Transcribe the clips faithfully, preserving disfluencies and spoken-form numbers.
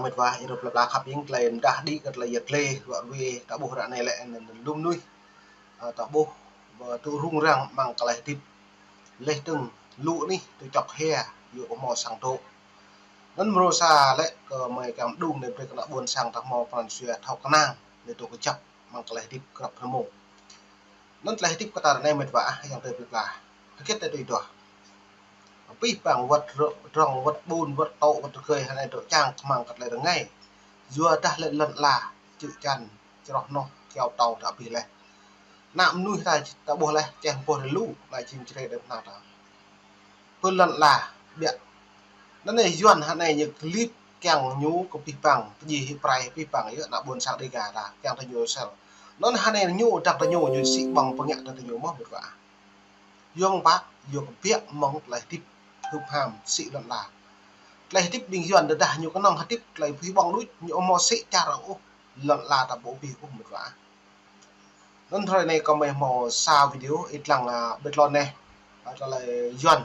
Mĕt wa, ih rŏp lăp la khăp ing tơlơi mơdah đĭ kơ tơlơi yet lĕ, wă wĕ ta ƀuh ră anai lĕ anŭn lŏm mơnuih, ơ, ta ƀuh, ơ, tŭ rŭng răng amăng tơlơi hơdip. Laih dơ̆ng lu anih tŭ čŏk hia, yua kơ hmâo sang dŏ. Anŭn mrô sa lĕ kơ mơi kiăng mơđung anai brơi kơ ană ƀôn sang ta hmâo pran jua thâo kơnang, anai tŭ kơjăp amăng tơlơi hơdip krăp hrơi mông. Anŭn tơlơi hơdip kơ ta ră anai mĕt wa ah, ayŏng adơi plơi pla. Hơget tơlơi tui duah. Abih bang wơ̆t rŏ-, drŏng, wơ̆t ƀun, wơ̆t tŏ, wơ̆t rơgơi, hơnai dŏ čang kơmăng kơ tơlơi rơngai. Yua dah lĕ lŏn ala, čư̆ čan, čroh noh, kyâo tâo ta abih laih. Ană mơnuih ta, ta ƀuh laih, čeh boh rơlu, anai čim črê đơ̆m ană ta. Pơ lŏn ala, biă. Anŭn anai Yuan hơnai ñu klip kiăng ñu kơ abih bang, pơjing hĭ prai abih bang, yơh ană ƀôn sang Dêga ta, kiăng ta ñu sel. Anŭn hơnai ñu, dăng ta ñu, ñu sĭ ƀơ̆ng pơngiă ta ñu mơ̆ mĕt wa ah. Yua mơ̆ng pă, yua kơ biă mơ̆ng tơlơi hơdip hưp ham sĭ lŏn ala. Tơlơi hơdip ƀing Yuan tơdah ñu kơnơ̆ng hơdip tơlơi abih ƀơ̆ng đôč, ñu ƀu hmâo sĭ čar ôh, lŏn ala ta ƀu abih ôh mĕt wa ah. Anŭn hrơi anai kơ mơi hmâo sa video ih lăng, a, ƀơi tơlơi anai. A, tơlơi Yuan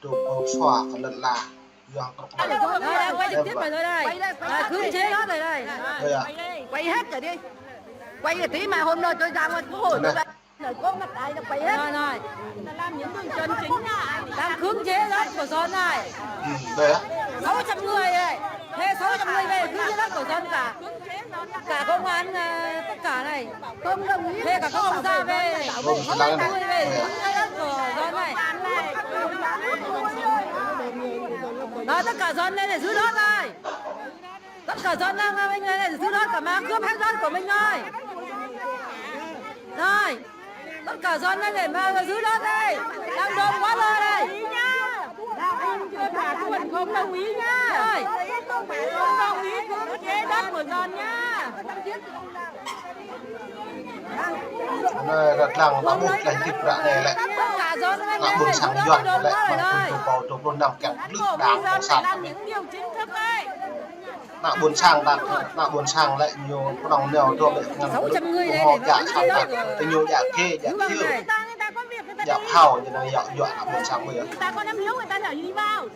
dŏ pơsua kơ lŏn ala. Yuan krŏk mă. Đây, đây, quay trực tiếp mày rồi đây. À, cưỡng chế đó rồi đây. Rồi ạ. Quay hết cả đi. Quay cả tí mà hôm nay tôi ra ngoài quốc hội tôi ra. Rồi, rồi. Đang cưỡng chế đất của Yuan này. Ừ, đây á. Sáu trăm người này. Thuê sáu trăm người về cưỡng chế đất của Yuan cả. Cả công an, ờ, tất cả này. Thuê cả công an ra về. Sáu trăm người về cưỡng chế đất của Yuan này. Đó, tất cả Yuan đây để giữ đất này. Tất cả Yuan đang, ờ, mình này, này, giữ đất cả mà cướp hết đất của mình rồi. Rồi. Tất cả Yuan đây để mà giữ đất đây. Đang đông quá rồi đây. Không đồng ý nha. Rồi. Không đồng ý cưỡng chế đất của Yuan nha. Anai rơđah lăng ta ƀuh tơlơi hơdip ră anai lĕ. Ană ƀôn sang Yuan lĕ, mă tui tơpă tơpă năm kiăng glưh đảng cộng sản. Ană ƀôn sang ta, ană ƀôn sang lĕ ñu pơnong neo dŏ lĕ ngăn sáu trăm người đấy, hmâo để djă sang ta, tơ ñu djă khê, djă khiêu, djă phao, ñu năng yua, yua ană ƀôn sang mơi. Người ta có năm hiếu người ta đẩy đi vào.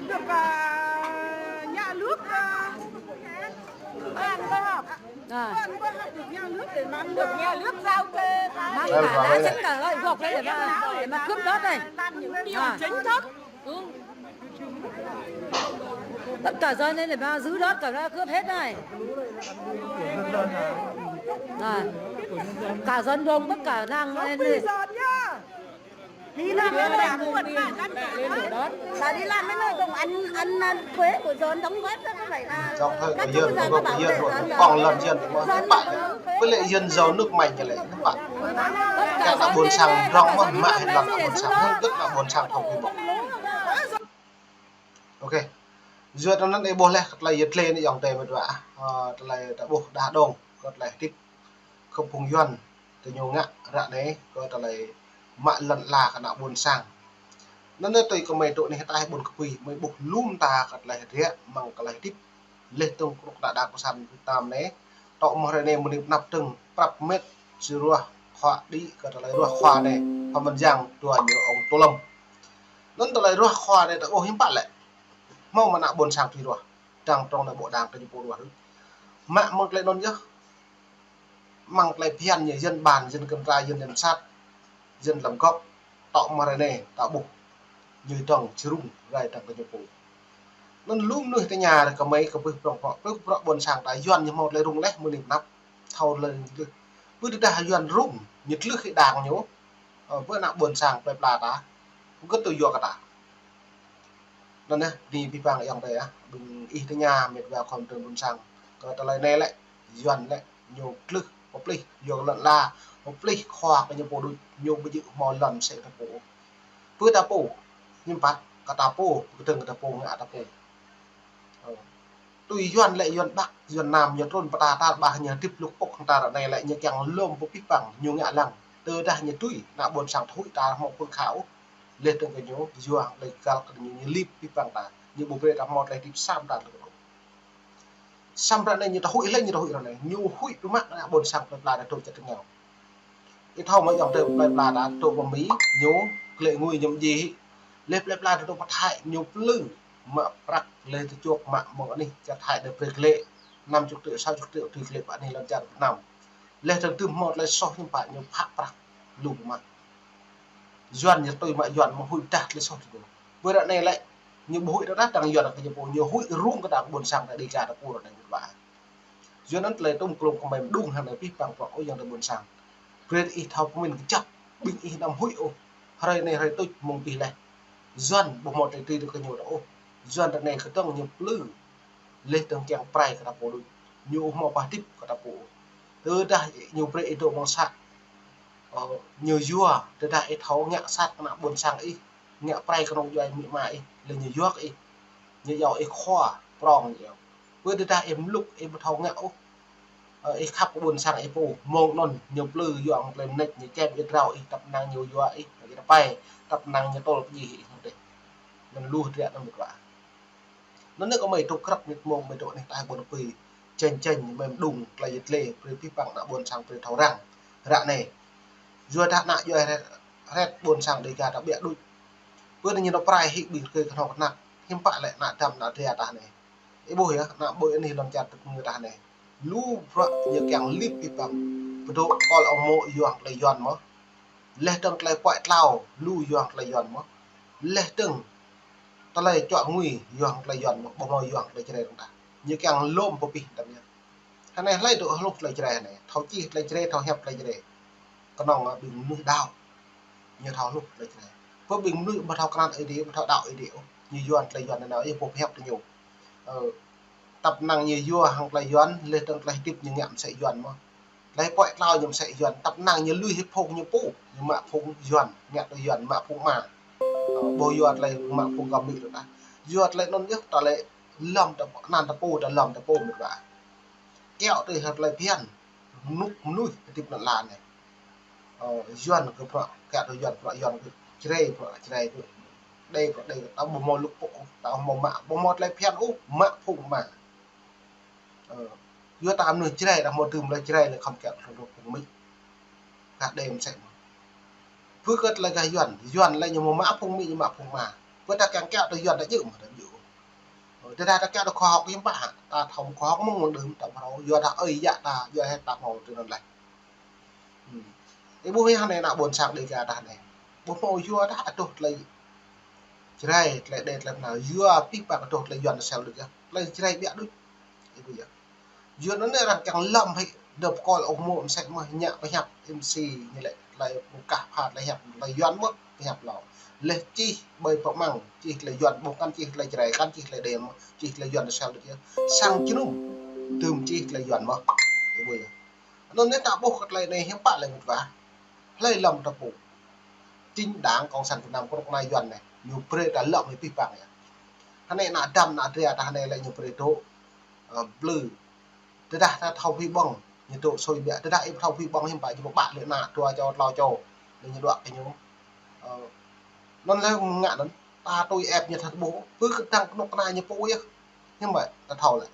Được, à, nhà nước, à, bàn khoa học. À. Bàn khoa học được nhà nước để mà, được nhà nước giao cho ta. Mang cả lá chắn cả loại gọc đấy để mà, để mà cướp đất này. Làm những điều chính thức. Tất cả Yuan lên để mà giữ đất cả đã cướp hết này. Này. Cả Yuan Đông, tất cả làng lên đi. Đi làm cái này. Bà đi làm cái này cũng ăn, ăn, ăn thuế của Yuan đóng góp cho các bạn. Trong thời của Yuan, của Yuan, của Yuan, còn lăn Yuan, của Yuan, với lại Yuan giàu nước mạnh như này, các bạn. Các bạn ƀôn sang rong mơ̆ mă hĭ lăm ană ƀôn sang, hơget ană ƀôn sang thâo kơ ƀơ̆ng. Ok. Yua anŭn ih ƀuh laih kơ tơlơi yet lĕ anai ayŏng adơi mĕt wa ah. Ơ, tơlơi ta ƀuh đah đong kơ tơlơi hơdip kơ phung Yuan tơ ñu ngă ră anai kơ tơlơi mă lŏn ala kơ ană ƀôn sang. Anŭn anai tui kơ mơi dŏ anih ataih ƀôn kơpui, mơi ƀuh lŏm ta kơ tơlơi hơdră amăng tơlơi hơdip. Laih dơ̆ng krŭk đa đa kơsan Việt Nam anai. Tŏ mơ̆ hrơi anai mơ̆ng anăp dơ̆ng prăp mĕt či ruah khua đĭ kơ tơlơi ruah khua anai. Pơmĭn yang dua ñu ông Tô Lâm. Anŭn tơlơi ruah khua anai ta ƀuh hiư̆m pă lĕ. Hmâo mơ̆ ană ƀôn sang tui ruah. Dăng trong anai ƀu dăng tơ ñu pô ruah. Mă mơ̆ng tơlơi anŭn yơh. Amăng tơlơi phiăn ñu Yuan bàn, Yuan kơmtra, Yuan, Yuan sat, Yuan lăm gŏp, tŏ mơ̆ hrơi anai ta ƀuh ñu dŏng či rŭng rai dăng kơ ñu pô. Anŭn lu mơnuih tơña ră kơ mơi kơ ƀuh prŏng prŏng, ƀuh prŏng ƀôn sang ta Yuan ñu hmâo tơlơi rŭng laih mơ̆ng anăp, thâo tơlơi ñu glưh. Ƀu dah Yuan rŭng, ñu glưh hĭ đảng ñu, ơ, ƀu ană ƀôn sang plơi pla ta, hơget tui yua kơ ta. Anŭn yơh, bơni abih bang ayŏng adơi ah, ƀing ih tơña mĕt wa khŏm tơ̆ng ƀôn sang. Kơ tơlơi anai lĕ, Yuan lĕ, ñu glưh, pơplih, yua kơ lŏn ala, pơplih khua kơ ñu pô đôč, ñu ƀu djơ̆ hmâo lŏn sĕ ta pô. Pơ ta pô, hiư̆m pă, kơ ta pô, pơkơdơ̆ng kơ ta pô, ngă ta pô. Ơ. Tui Yuan lĕ Yuan Bắc, Yuan Nam, ñu trŭn pơ ta ta ƀah ñu hơdip lŭk pŏk hăng ta ră anai lĕ ñu kiăng lŏm pơ abih bang, ñu ngă lăng. Tơdah ñu tui, ană ƀôn sang ta huĭ ta hmâo pơkhao. Laih dơ̆ng kơ ñu, yua hăng tơlơi găl kơ ñu, ñu lip abih bang ta. Ñu ƀu brơi ta hmâo tơlơi hơdip sam ta lơ̆k. Samơ̆ ră anai ñu ta huĭ laih, ñu ta huĭ ră anai. Ñu huĭ pơmă ană ƀôn sang plơi pla ta dŏ čăt tơngao. Ih thâo mơ̆ ayŏng adơi plơi pla ta dŏ pơ Mi, ñu klĕ ngui ñu mơjĭ hĭ. Laih plơi pla ta dŏ pơ Thái, ñu plư. mă prăk leh tơčŏk mă mơ̆ng anih čar Thái đe brơi glĕ năm chục triệu, sáu chục triệu brơi glĕ pơ anih lŏn čar Việt Nam. Leh tơdŭm hmâo tơlơi soh hiư̆m pă ñu phă prăk lu mă. Yuan ñu tui mă Yuan mơ̆ huĭ dah tơlơi soh tơdŭm. Bơ ră anai lĕ ñu ƀu huĭ ră dah dang Yuan kơ ñu pô, ñu huĭ rŭng kơ dang ƀôn sang ta Dega ta pô ră anai mĭt wa. Yuan anŭn tơlơi tŭm klôm kơmơi mơđung hăng anai pih pang pơk ôh yang ta ƀôn sang. Brơi ih thâo pơmĭn kơjăp, ƀing ih anăm huĭ ôh. Hrơi anai hrơi tuč mơ̆ng pih leh. Yuan ƀu hmâo tơlơi tui kơ ñu ta ôh. Yuan ră anai kơdơ̆ng ñu plư. Leh dơ̆ng kiăng prai kơ ta pô đôč. Ñu ƀu hmâo pah hơdip kơ ta pô ôh. Tơdah ñu brơi ih dŏ mơ̆ng să. Ơ, ñu yua, tơdah ih thâo ngă sat kơ ană ƀôn sang ih, ngă prai kơnung djuai amĭ ama ih, leh ñu yua kơ ih. Ñu iâu ih khua, prong ñu iâu. Bơ tơdah ih mlŭk, ih ƀu thâo ngă ôh. Ơ, ih khăp kơ ƀôn sang ih pô, mơ̆ng anŭn ñu plư yua hăng tơlơi mơneč, ñu čem ih drao ih, tăp năng ñu yua ih, ih tơpai, tăp năng ñu tơl pơjih ih hăng tih. Anŭn lu hơdră anŭn mĭt wa. Anŭn anai kơmơi tŭ krăp mĭt mơ̆ng mơi dŏ anih ta ƀôn apui. Čeng čeng mơi mơđung tơlơi yơh tơlơi, brơi pih pang ană ƀôn sang brơi thâo răng. Ră anai. Yua dah ană djuai hret, hret ƀôn sang Dega ta ƀiă đôč. Bơ anai ñu nao prai hĭ ƀing rơkơi kơhnâo kơhnăk. Hiư̆m pă lĕ ană dăm ană dra ta anai. Ih ƀuh yơh, ană ƀơi anih lŏn čar tơpơngư ta anai. Lu bruă ñu kiăng lip pih pang. Pơdŏ kol ong mô̆ yua hăng tơlơi Yuan mơ̆. Leh dơ̆ng tơlơi puăi tlao lu yua hăng tơlơi Yuan mơ̆. Leh dơ̆ng tơlơi čuă ngui yua hăng tơlơi Yuan mơ̆, ƀu hmâo yua hăng tơlơi Jrai dơ̆ng tah. Ñu kiăng lŏm pơpih tơm ñu. Hơnai hlơi dŏ hluh tơlơi Jrai hơnai. Thâo čih tơlơi Jrai, thâo hiăp tơlơi Jrai. Kơnơ̆ng ƀing mơnuih đaŏ. Ñu thâo hluh tơlơi Jrai. Pơ ƀing mơnuih ƀu thâo krăn Ơi Adai, ƀu thâo đaŏ Ơi Adai ôh. Ñu yua tơlơi Yuan anai, ih ƀuh pơhiăp tơ ñu. Ơ, tăp năng ñu yua hăng tơlơi Yuan, leh dơ̆ng tơlơi hơdip ñu ngă mơsĕ Yuan mơ̆. Tơlơi puăi tlao ñu mơsĕ Yuan, tăp năng ñu lui hĭ phung ñu pô, ñu mă phung Yuan, ngă tui Yuan, mă phung ama. Ơ, ƀu yua tơlơi mă phung gơmơi lu ta. Yua tơlơi anŭn yơh, tơlơi lŏm ta, anăn ta pô, ta lŏm ta pô mĭt wa. Kiăo tui hăng tơlơi phiăn, mơnuih, mơnuih hơdip anăn lŏn anai. Ơ, Yuan kơ bruă, kiăo tui Yuan bruă Yuan kơ Jrai, bruă Jrai kơ Đê, bruă Đê kơ ta ƀu hmâo lŭk pô, ta ƀu hmâo mă, ƀu hmâo tơlơi phiăn ôh, mă phung ama. Ơ, yua ta mơnuih Jrai, ta hmâo tơlơi Jrai lĕ khŏm kiăo tui phung Mi. Gah Đê mơsĕ mơ̆. Bơ kơ tơlơi gah Yuan, Yuan lĕ ñu hmâo mă phung Mi, ñu mă phung ama. Bơ ta kiăng kiăo tui Yuan ta djơ̆ mơ̆, ta djơ̆. Ơ, tơdah ta kiăo tui khoa học hiư̆m pă, ta thâo khoa học mơ̆ng mơ̆ng đưm ta ƀu thâo, yua ta ơi yă ta, yua hĕ ta hmâo tui anŭn leh. Ih ƀuh yơh anai ană ƀôn sang Dega ta anai. Ƀu hmâo yua ta adoh tơlơi Jrai, tơlơi Đê, tơlơi Bơnao. Yua pih pang adoh tơlơi Yuan ta sel đôč yơh. Tơlơi Jrai ƀiă đôč. Ih ƀuh yơh. Yuan anai arăng kiăng lŏm hĭ. Dơ̆p kol ong mô̆ mơsĕ mơ̆ ngă pơhiăp MC ñu lĕ tơlơi pơkah pha tơlơi hiăp tơlơi Yuan mơ̆ pơhiăp hlâo. Leh čih ƀơi pơmăng, čih tơlơi Yuan ƀu kăn čih tơlơi Jrai, kăn čih tơlơi Đê mơ̆, čih tơlơi Yuan ta sel đôč yơh. Sang jơnum. Tơm čih tơlơi Yuan mơ̆. Ih ƀuh yơh. Anŭn anai ta ƀuh kơ tơlơi anai hiư̆m pă lĕ mĭt wa. Hlơi lŏm ta pô. Chính đảng Cộng sản Việt Nam kơnuk kơna Yuan anai. Ñu brơi ta lŏm anai pih pang yơh. Hơnai ană dăm ană dra ta hơnai lĕ ñu brơi dŏ. Ơ, plư. Tơdah ta thâo phi ƀơ̆ng, ñu dŏ sui biă. Tơdah ih ƀu thâo phi ƀơ̆ng hiư̆m pă ñu pơƀă lĕ ană dua čô tlâo čô. Lĕ ñu đuaĭ kơ ñu. Ơ, anŭn lĕ ngă anŭn. Ta tui ĕp ñu ta ƀuh. Bơ kơ dang kơnuk kơna ñu pô yơh. Hiư̆m pă ta thâo lĕ.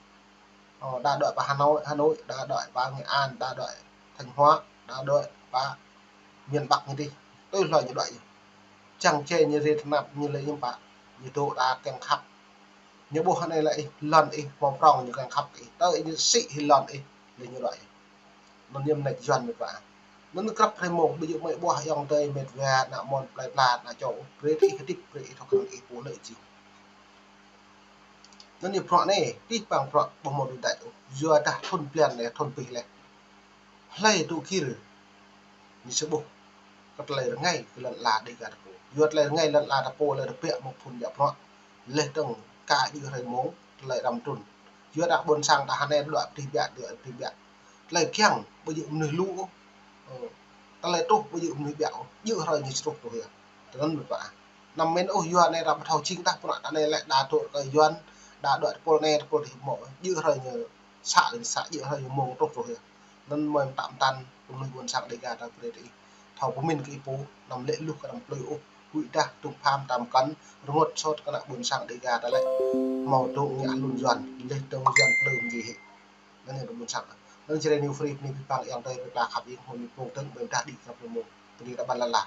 Ơ, đa đuaĭ pơ Hà Nội, Hà Nội, đa đuaĭ pơ Nghệ An, đa đuaĭ Thanh Hóa, đa đuaĭ pơ miền Bắc ñu dih. Tui hloi ñu đuaĭ yơh. Čang čê ñu rê tơnap ñu lĕ hiư̆m pă. Ñu dŏ ta kiăng khăp. Ñu ƀuh hơnai lĕ ih, lŏn ih, hmâo prong ñu kiăng khăp ih. Tơl ñu sĭ hĭ lŏn ih, lĕ ñu đuaĭ yơh. Anŭn yơh mơneč Yuan mĭt wa. Anŭn krăp hrơi mông, ƀu djơ̆ mơi ƀuah ayŏng adơi mĕt wa, ană amôn plơi pla, ană čô, brơi ih hơdip, brơi ih thâo krăn ih pô lĕ jing. Anŭn yơh bruă anai, pih pang bruă ƀu hmâo đuaĭ đač ôh. Yua dah thŭn blan leh, thŭn pih leh. Hlơi dŏ gir, ñu či ƀuh kơ tơlơi rơngai kơ lŏn ala Dega ta pô. Yua tơlơi rơngai lŏn ala ta pô lĕ rơbêh mơ̆ng phŭn djă bruă. Leh dơ̆ng ka djơ̆ hrơi mông, tơlơi răm trŭn. Yua dah ƀôn sang ta hơnai đuaĭ pơdih biă, đuaĭ pơdih biă. Tơlơi kiăng ƀu djơ̆ mơnuih lu ôh. Ơ, tơlơi truh ƀu djơ̆ mơnuih biă ôh. Djơ̆ hrơi ñu či truh truh yơh. Tơnăn mĭt wa. Anăm mĭn ôh yua anai ta ƀu thâo jing tah bruă ta anai lĕ đa dŏ kơ Yuan, đa đuaĭ tơpul anai tơpul dih mơ̆. Djơ̆ hrơi ñu să lĕ ñu să, djơ̆ hrơi ñu mông truh truh yơh. Anŭn mơi mơtă mơtăn kơ mơnuih ƀôn sang Dega ta brơi tơ ih. Thâo pơmĭn kơ ih pô, anăm lĕ luh kơ anăm plư ôh. Huĭ dah tŭng pham tam kăn, rơngot sôt kơ ană ƀôn sang Dega ta lĕ. Hmâo dŏ ngă hlŭn Yuan, leh dơ̆ng Yuan plư mơjĭ hĭ. Anŭn yơh ƀôn sang. Anŭn Jrai New Free, bơni pih pang ayŏng adơi plơi pla khăp ih, hmâo mĭt mông tơ̆ng, ƀơi mơdah đĭ krăp hrơi mông. Bơni ta ƀan lăn la.